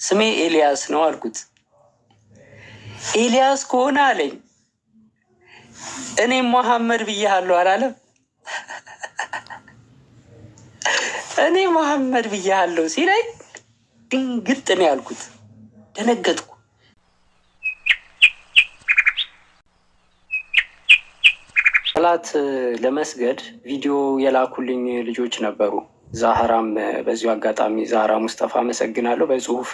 ስሜ ኤልያስ ነው አልኩት። ኤልያስ ከሆነ አለኝ እኔም መሐመድ ብዬሃለሁ አላለም? እኔ መሐመድ ብዬሃለሁ ሲለኝ ድንግጥ ነው ያልኩት፣ ደነገጥኩ። ሰላት ለመስገድ ቪዲዮ የላኩልኝ ልጆች ነበሩ። ዛህራም በዚሁ አጋጣሚ ዛህራ ሙስጠፋ አመሰግናለሁ። በጽሁፍ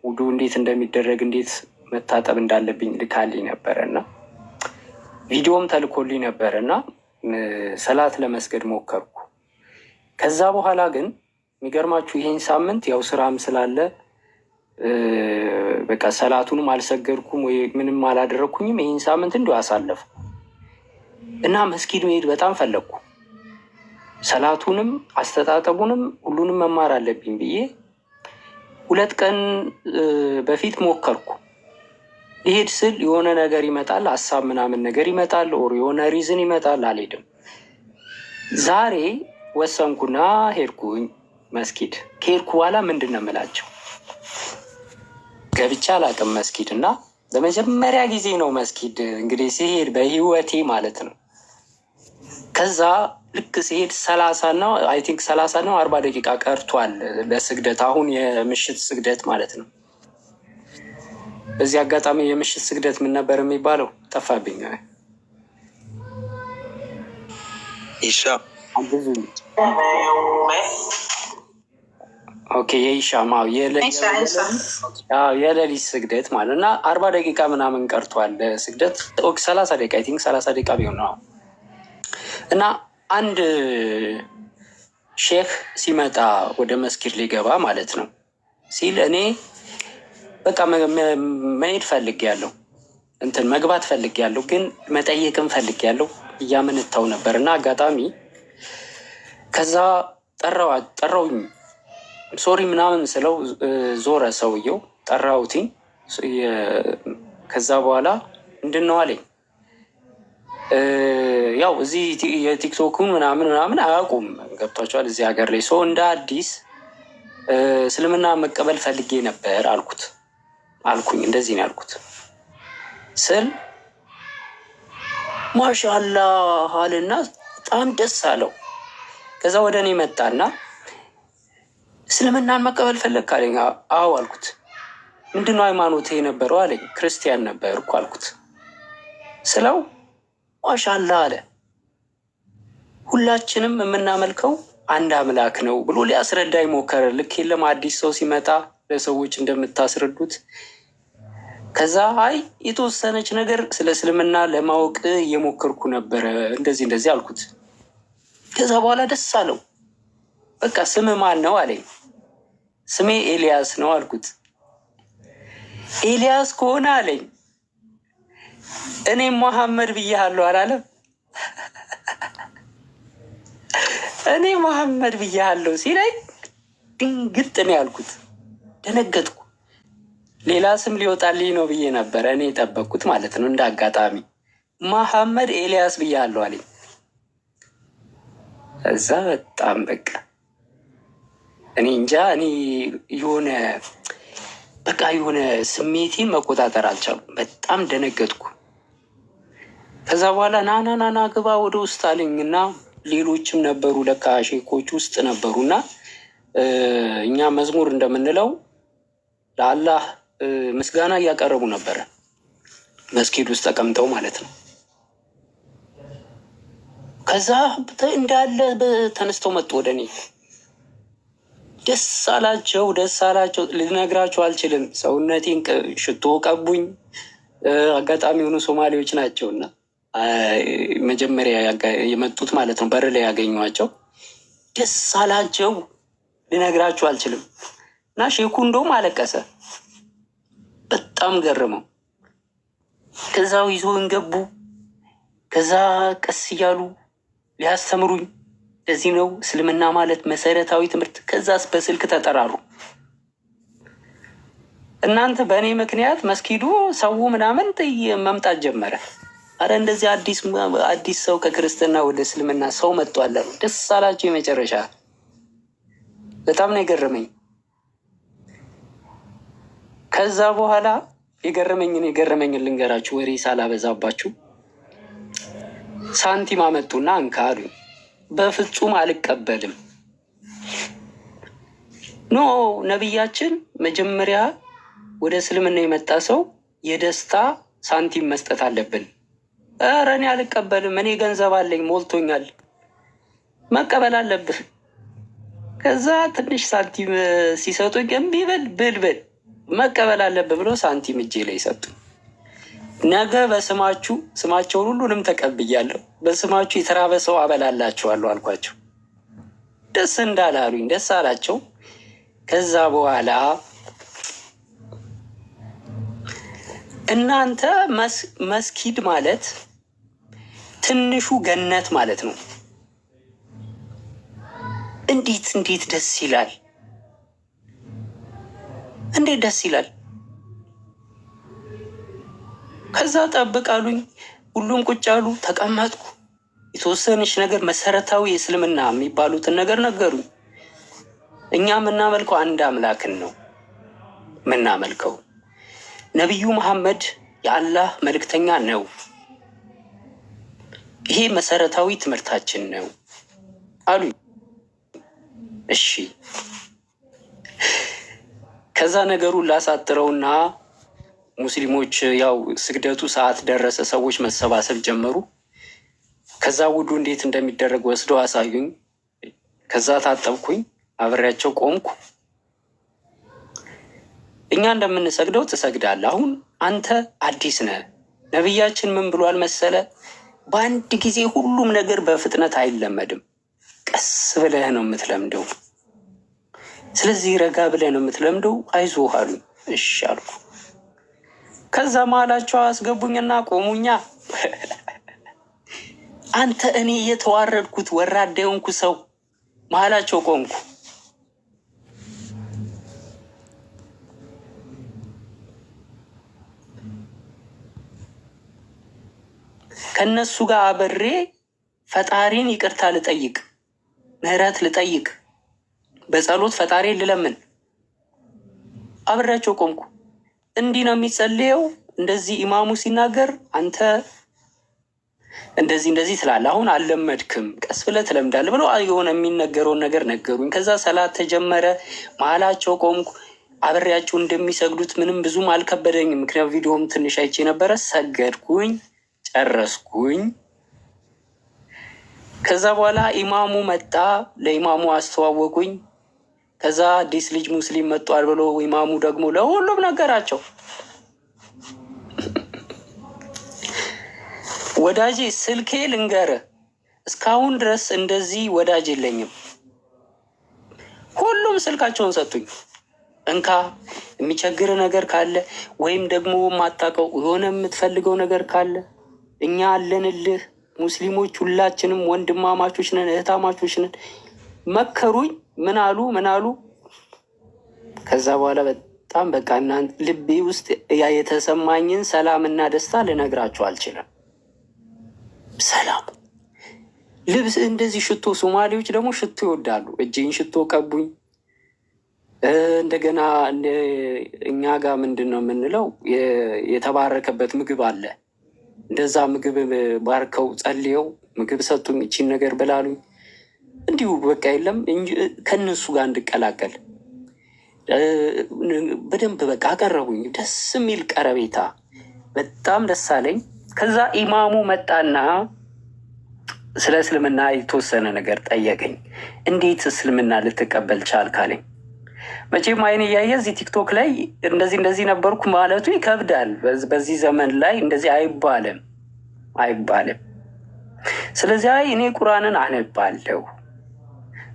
ውዱ እንዴት እንደሚደረግ እንዴት መታጠብ እንዳለብኝ ልካልኝ ነበረ እና ቪዲዮም ተልኮልኝ ነበረ እና ሰላት ለመስገድ ሞከርኩ። ከዛ በኋላ ግን የሚገርማችሁ ይሄን ሳምንት ያው ስራም ስላለ በቃ ሰላቱንም አልሰገድኩም ወይ ምንም አላደረግኩኝም። ይህን ሳምንት እንዲሁ አሳለፍኩ እና መስጊድ መሄድ በጣም ፈለግኩ። ሰላቱንም አስተጣጠቡንም ሁሉንም መማር አለብኝ ብዬ 2 ቀን በፊት ሞከርኩ። ልሄድ ስል የሆነ ነገር ይመጣል፣ ሀሳብ ምናምን ነገር ይመጣል፣ or የሆነ reason ይመጣል፣ አልሄድም። ዛሬ ወሰንኩና ሄድኩኝ መስጊድ። ከሄድኩ በኋላ ምንድን ነው የምላቸው? ገብቼ አላውቅም መስጊድ እና ለመጀመሪያ ጊዜ ነው መስጊድ እንግዲህ ሲሄድ በህይወቴ ማለት ነው። ከዛ ልክ ሲሄድ 30 ነው፣ I think 30 ነው 40 ደቂቃ ቀርቷል ለስግደት፣ አሁን የምሽት ስግደት ማለት ነው። በዚህ አጋጣሚ የምሽት ስግደት ምን ነበር የሚባለው? ጠፋብኝ። ኢሻ። Okay፣ የኢሻ፣ የሌሊት ስግደት ማለት እና 40 ደቂቃ ምናምን ቀርቷል ስግደት፣ 30 ደቂቃ፣ I think 30 ደቂቃ ቢሆን ነው። እና አንድ ሼክ ሲመጣ ወደ መስጊድ ሊገባ ማለት ነው ሲል እኔ በቃ መሄድ ፈልጌያለሁ፣ እንትን መግባት ፈልጌያለሁ፣ ግን መጠየቅም ፈልጌያለሁ፣ እያመነታው ነበር እና አጋጣሚ ከዛ ጠራውኝ። Sorry ምናምን ስለው ዞረ ሰውየው፣ ጠራውትኝ። ከዛ በኋላ ምንድን ነው አለኝ። ያው እዚህ የቲክቶኩን ምናምን ምናምን አያውቁም፣ ገብቷቸዋል። እዚህ ሀገር ላይ ሰው እንደ አዲስ እስልምና መቀበል ፈልጌ ነበር አልኩት፣ አልኩኝ፣ እንደዚህ ነው ያልኩት ስል ማሻላህ አለና በጣም ደስ አለው። ከዛ ወደ እኔ መጣና እስልምናን መቀበል ፈለግ አለኝ። አዎ አልኩት። ምንድነው ሃይማኖት የነበረው አለኝ። ክርስቲያን ነበርኩ አልኩት ስለው ማሻላ አለ። ሁላችንም የምናመልከው አንድ አምላክ ነው ብሎ ሊያስረዳ ሞከረ። ልክ የለም አዲስ ሰው ሲመጣ ለሰዎች እንደምታስረዱት። ከዛ አይ የተወሰነች ነገር ስለ እስልምና ለማወቅ እየሞከርኩ ነበረ፣ እንደዚህ እንደዚህ አልኩት። ከዛ በኋላ ደስ አለው። በቃ ስም ማን ነው አለኝ። ስሜ ኤልያስ ነው አልኩት። ኤልያስ ከሆነ አለኝ እኔም መሐመድ ብዬሃለሁ አላለም? እኔ መሐመድ ብዬሃለሁ ሲለኝ ድንግጥ ነው ያልኩት፣ ደነገጥኩ። ሌላ ስም ሊወጣልኝ ነው ብዬ ነበረ እኔ የጠበቅኩት ማለት ነው። እንደ አጋጣሚ መሐመድ ኤልያስ ብዬሃለሁ አለኝ። እዛ በጣም በቃ እኔ እንጃ፣ እኔ የሆነ በቃ የሆነ ስሜቴን መቆጣጠር አልቻልኩም። በጣም ደነገጥኩ። ከዛ በኋላ ና ና ና ና ግባ ወደ ውስጥ አለኝ እና ሌሎችም ነበሩ ለካ ሼኮች ውስጥ ነበሩ እና እኛ መዝሙር እንደምንለው ለአላህ ምስጋና እያቀረቡ ነበረ መስጊድ ውስጥ ተቀምጠው ማለት ነው። ከዛ እንዳለ ተነስተው መጡ ወደ እኔ። ደስ አላቸው፣ ደስ አላቸው። ልነግራቸው አልችልም። ሰውነቴን ሽቶ ቀቡኝ። አጋጣሚ የሆኑ ሶማሌዎች ናቸውና መጀመሪያ የመጡት ማለት ነው። በር ላይ ያገኟቸው ደስ አላቸው። ልነግራችሁ አልችልም። እና ሼኩ እንደውም አለቀሰ። በጣም ገርመው። ከዛው ይዞን ገቡ። ከዛ ቀስ እያሉ ሊያስተምሩኝ እዚህ ነው እስልምና ማለት መሰረታዊ ትምህርት። ከዛስ በስልክ ተጠራሩ። እናንተ በእኔ ምክንያት መስጊዱ ሰው ምናምን መምጣት ጀመረ። አረ እንደዚህ አዲስ አዲስ ሰው ከክርስትና ወደ እስልምና ሰው መጥቷል አሉ። ደስ አላቸው። የመጨረሻ በጣም ነው የገረመኝ። ከዛ በኋላ የገረመኝን ልንገራችሁ፣ ወሬ ሳላበዛባችሁ። ሳንቲም አመጡና እንካ አሉኝ። በፍጹም አልቀበልም። No፣ ነቢያችን መጀመሪያ ወደ እስልምና የመጣ ሰው የደስታ ሳንቲም መስጠት አለብን። ኧረ እኔ አልቀበልም፣ እኔ ገንዘብ አለኝ ሞልቶኛል፣ መቀበል አለብህ። ከዛ ትንሽ ሳንቲም ሲሰጡኝ እምቢ ብል ብል ብል መቀበል አለብህ ብሎ ሳንቲም እጄ ላይ ሰጡ። ነገ በስማችሁ፣ ስማቸውን ሁሉንም ተቀብያለሁ፣ በስማችሁ የተራበ ሰው አበላላችኋለሁ አልኳቸው። ደስ እንዳላሉኝ ደስ አላቸው። ከዛ በኋላ እናንተ መስጊድ ማለት ትንሹ ገነት ማለት ነው። እንዴት እንዴት ደስ ይላል! እንዴት ደስ ይላል! ከዛ ጠብቅ አሉኝ። ሁሉም ቁጭ አሉ። ተቀመጥኩ። የተወሰነች ነገር መሰረታዊ የእስልምና የሚባሉትን ነገር ነገሩኝ። እኛ የምናመልከው አንድ አምላክን ነው የምናመልከው። ነቢዩ መሐመድ የአላህ መልእክተኛ ነው። ይሄ መሰረታዊ ትምህርታችን ነው አሉኝ። እሺ። ከዛ ነገሩን ላሳጥረውና ሙስሊሞች ያው ስግደቱ ሰዓት ደረሰ፣ ሰዎች መሰባሰብ ጀመሩ። ከዛ ውዱ እንዴት እንደሚደረግ ወስደው አሳዩኝ። ከዛ ታጠብኩኝ፣ አብሬያቸው ቆምኩ። እኛ እንደምንሰግደው ትሰግዳለህ። አሁን አንተ አዲስ ነህ። ነቢያችን ምን ብሏል መሰለ? በአንድ ጊዜ ሁሉም ነገር በፍጥነት አይለመድም። ቀስ ብለህ ነው የምትለምደው። ስለዚህ ረጋ ብለህ ነው የምትለምደው። አይዞህ አሉኝ። እሺ አልኩ። ከዛ መሀላቸው አስገቡኝና ቆሙኛ። አንተ እኔ የተዋረድኩት ወራዳ የሆንኩ ሰው መሀላቸው ቆምኩ። ከነሱ ጋር አብሬ ፈጣሪን ይቅርታ ልጠይቅ፣ ምህረት ልጠይቅ፣ በጸሎት ፈጣሪን ልለምን አብሬያቸው ቆምኩ። እንዲህ ነው የሚጸልየው፣ እንደዚህ ኢማሙ ሲናገር አንተ እንደዚህ እንደዚህ ትላለህ። አሁን አልለመድክም፣ ቀስ ብለህ ትለምዳለህ ብሎ የሆነ የሚነገረውን ነገር ነገሩኝ። ከዛ ሰላት ተጀመረ። መሀላቸው ቆምኩ። አብሬያቸው እንደሚሰግዱት ምንም ብዙም አልከበደኝም፣ ምክንያቱም ቪዲዮም ትንሽ አይቼ ነበረ። ሰገድኩኝ፣ ጨረስኩኝ። ከዛ በኋላ ኢማሙ መጣ። ለኢማሙ አስተዋወቁኝ። ከዛ አዲስ ልጅ ሙስሊም መጧል ብሎ ኢማሙ ደግሞ ለሁሉም ነገራቸው። ወዳጄ ስልኬ ልንገርህ፣ እስካሁን ድረስ እንደዚህ ወዳጅ የለኝም። ሁሉም ስልካቸውን ሰጡኝ። እንካ የሚቸግር ነገር ካለ ወይም ደግሞ የማታውቀው የሆነ የምትፈልገው ነገር ካለ እኛ አለንልህ። ሙስሊሞች ሁላችንም ወንድማማቾች ነን፣ እህታማቾች ነን። መከሩኝ። ምን አሉ ምን አሉ። ከዛ በኋላ በጣም በቃ እናንተ ልቤ ውስጥ ያ የተሰማኝን ሰላምና ደስታ ልነግራችሁ አልችልም። ሰላም ልብስ እንደዚህ ሽቶ፣ ሶማሌዎች ደግሞ ሽቶ ይወዳሉ። እጄን ሽቶ ቀቡኝ። እንደገና እኛ ጋር ምንድን ነው የምንለው የተባረከበት ምግብ አለ። እንደዛ ምግብ ባርከው ጸልየው ምግብ ሰጡኝ። እቺን ነገር ብላሉኝ። እንዲሁ በቃ የለም ከእነሱ ጋር እንድቀላቀል በደንብ በቃ አቀረቡኝ። ደስ የሚል ቀረቤታ፣ በጣም ደስ አለኝ። ከዛ ኢማሙ መጣና ስለ እስልምና የተወሰነ ነገር ጠየቀኝ። እንዴት እስልምና ልትቀበል ቻልክ አለኝ። መቼም አይን እያየ እዚህ ቲክቶክ ላይ እንደዚህ እንደዚህ ነበርኩ ማለቱ ይከብዳል። በዚህ ዘመን ላይ እንደዚህ አይባልም አይባልም። ስለዚህ አይ እኔ ቁርአንን አነባለሁ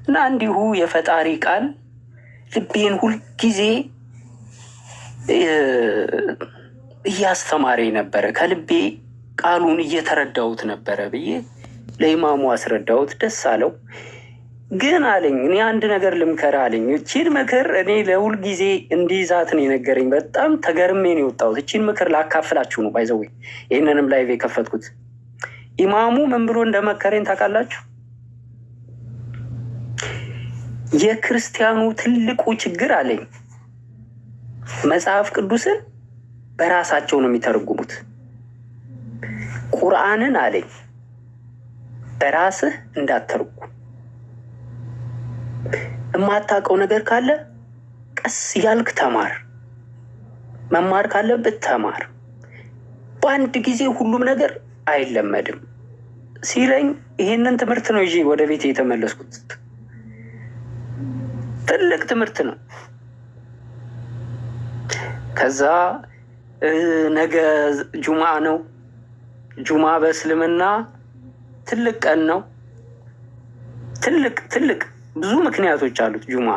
እና እንዲሁ የፈጣሪ ቃል ልቤን ሁልጊዜ እያስተማረ ነበረ፣ ከልቤ ቃሉን እየተረዳሁት ነበረ ብዬ ለኢማሙ አስረዳሁት። ደስ አለው። ግን አለኝ እኔ አንድ ነገር ልምከር አለኝ። እቺን ምክር እኔ ለሁል ጊዜ እንዲይዛት ነው የነገረኝ። በጣም ተገርሜ ነው የወጣሁት። እቺን ምክር ላካፍላችሁ ነው by the way ይህንንም live የከፈትኩት። ኢማሙ ምን ብሎ እንደመከረኝ ታውቃላችሁ? የክርስቲያኑ ትልቁ ችግር አለኝ መጽሐፍ ቅዱስን በራሳቸው ነው የሚተረጉሙት። ቁርአንን አለኝ በራስህ እንዳትተረጉም። የማታውቀው ነገር ካለ ቀስ እያልክ ተማር። መማር ካለብህ ተማር። በአንድ ጊዜ ሁሉም ነገር አይለመድም ሲለኝ ይሄንን ትምህርት ነው ይዤ ወደ ቤት የተመለስኩት። ትልቅ ትምህርት ነው። ከዛ ነገ ጁምአ ነው። ጁምአ በእስልምና ትልቅ ቀን ነው። ትልቅ ትልቅ ብዙ ምክንያቶች አሉት ጁምአ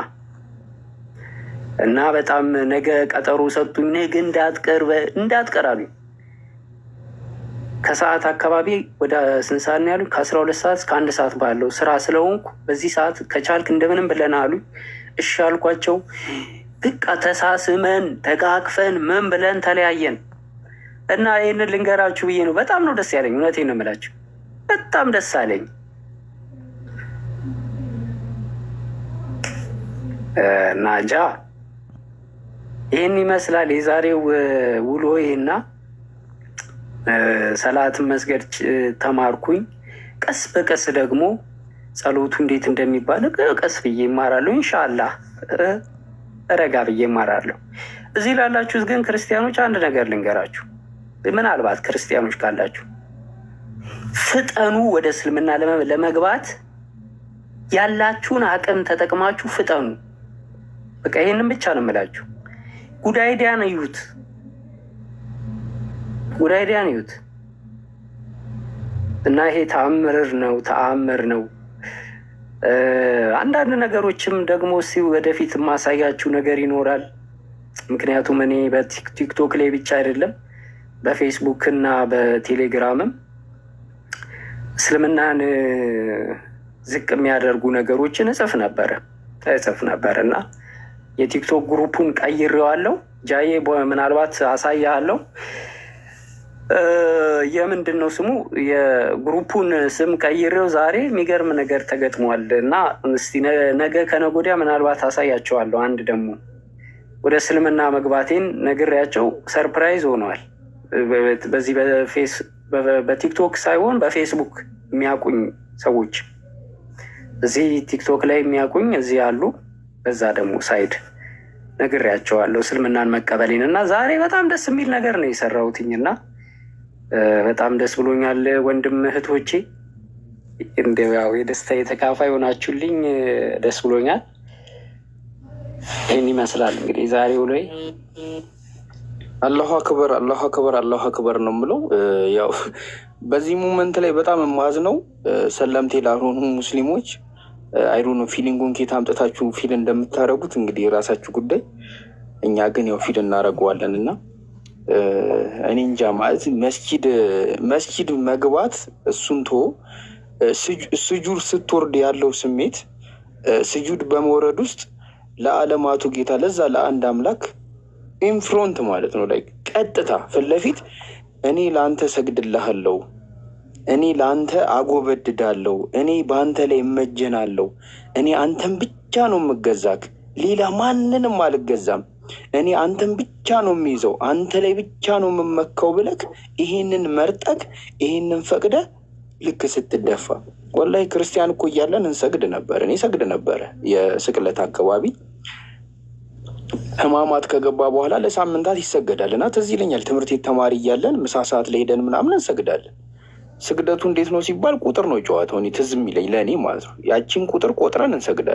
እና በጣም ነገ ቀጠሮ ሰጡኝ። ነገ እንዳትቀር እንዳትቀር አሉኝ። ከሰዓት አካባቢ ወደ ስንት ሰዓት ነው ያሉኝ? ከ12 ሰዓት እስከ 1 ሰዓት ባለው ስራ ስለሆንኩ በዚህ ሰዓት ከቻልክ እንደምንም ብለና አሉኝ። እሺ አልኳቸው። በቃ ተሳስመን ተቃቅፈን ምን ብለን ተለያየን። እና ይህንን ልንገራችሁ ብዬ ነው። በጣም ነው ደስ ያለኝ። እውነቴን ነው የምላችሁ፣ በጣም ደስ አለኝ። እና ጃ ይህን ይመስላል የዛሬው ውሎ። ይህና ሰላትን መስገድ ተማርኩኝ። ቀስ በቀስ ደግሞ ጸሎቱ እንዴት እንደሚባል ቀስ ብዬ ይማራለሁ። ኢንሻአላህ ረጋ ብዬ ይማራለሁ። እዚህ ላላችሁት ግን ክርስቲያኖች አንድ ነገር ልንገራችሁ። ምናልባት ክርስቲያኖች ካላችሁ ፍጠኑ፣ ወደ እስልምና ለመግባት ያላችሁን አቅም ተጠቅማችሁ ፍጠኑ። በቃ ይህንን ብቻ ነው የምላችሁ። Good idea ን እዩት፣ good idea ን እዩት። እና ይሄ ተአምር ነው፣ ተአምር ነው። አንዳንድ ነገሮችም ደግሞ እስኪ ወደፊት የማሳያችሁ ነገር ይኖራል። ምክንያቱም እኔ በቲክቶክ ላይ ብቻ አይደለም፣ በፌስቡክ እና በቴሌግራምም እስልምናን ዝቅ የሚያደርጉ ነገሮችን እጽፍ ነበር እና የቲክቶክ group ኡን ቀይሬዋለሁ። ጃዬ፣ ምናልባት አሳያለሁ። የምንድን ነው ስሙ? የ group ኡን ስም ቀይሬው ዛሬ የሚገርም ነገር ተገጥሟል እና እስቲ ነገ ከነገ ወዲያ ምናልባት አሳያቸዋለሁ። አንድ ደግሞ ወደ እስልምና መግባቴን ነግሬያቸው surprise ሆነዋል። በዚህ በቲክቶክ ሳይሆን በፌስቡክ የሚያውቁኝ ሰዎች፣ እዚህ ቲክቶክ ላይ የሚያውቁኝ እዚህ አሉ። በዛ ደግሞ side ነግሬያቸዋለሁ እስልምናን መቀበሌን እና ዛሬ በጣም ደስ የሚል ነገር ነው የሰራሁትኝ እና በጣም ደስ ብሎኛል። ወንድም እህቶቼ፣ እንደው ያው የደስታ የተካፋይ ሆናችሁልኝ ደስ ብሎኛል። ይህን ይመስላል እንግዲህ ዛሬው ላይ። አላሁ አክበር፣ አላሁ አክበር፣ አላሁ አክበር ነው የምለው። ያው በዚህ moment ላይ በጣም የማዝነው ሰለምቴ ላልሆኑ ሙስሊሞች፣ I don't know feeling ኡን ኬት አምጥታችሁ feel እንደምታደርጉት እንግዲህ የራሳችሁ ጉዳይ። እኛ ግን ያው feel እናደርገዋለን። እና እኔ እንጃ፣ ማለት መስጂድ መግባት እሱን ቶ ስጁድ ስትወርድ ያለው ስሜት፣ ስጁድ በመውረድ ውስጥ ለዓለማቱ ጌታ ለዛ ለአንድ አምላክ in front ማለት ነው፣ like ቀጥታ ፊት ለፊት እኔ ለአንተ ሰግድልሃለሁ፣ እኔ ለአንተ አጎበድዳለሁ፣ እኔ በአንተ ላይ እመጀናለሁ፣ እኔ አንተን ብቻ ነው የምገዛክ፣ ሌላ ማንንም አልገዛም፣ እኔ አንተን ብቻ ነው የሚይዘው፣ አንተ ላይ ብቻ ነው የምመካው ብለክ ይሄንን መርጠክ ይሄንን ፈቅደ ልክ ስትደፋ፣ ወላሂ ክርስቲያን እኮ እያለን እንሰግድ ነበር። እኔ ሰግድ ነበረ። የስቅለት አካባቢ ህማማት ከገባ በኋላ ለሳምንታት ይሰገዳል እና ትዝ ይለኛል፣ ትምህርት ቤት ተማሪ እያለን ምሳ ሰዓት ላይ ሄደን ምናምን እንሰግዳለን። ስግደቱ እንዴት ነው ሲባል ቁጥር ነው ጨዋታው። እኔ ትዝ የሚለኝ ለእኔ ማለት ነው ያቺን ቁጥር ቆጥረን እንሰግዳለን።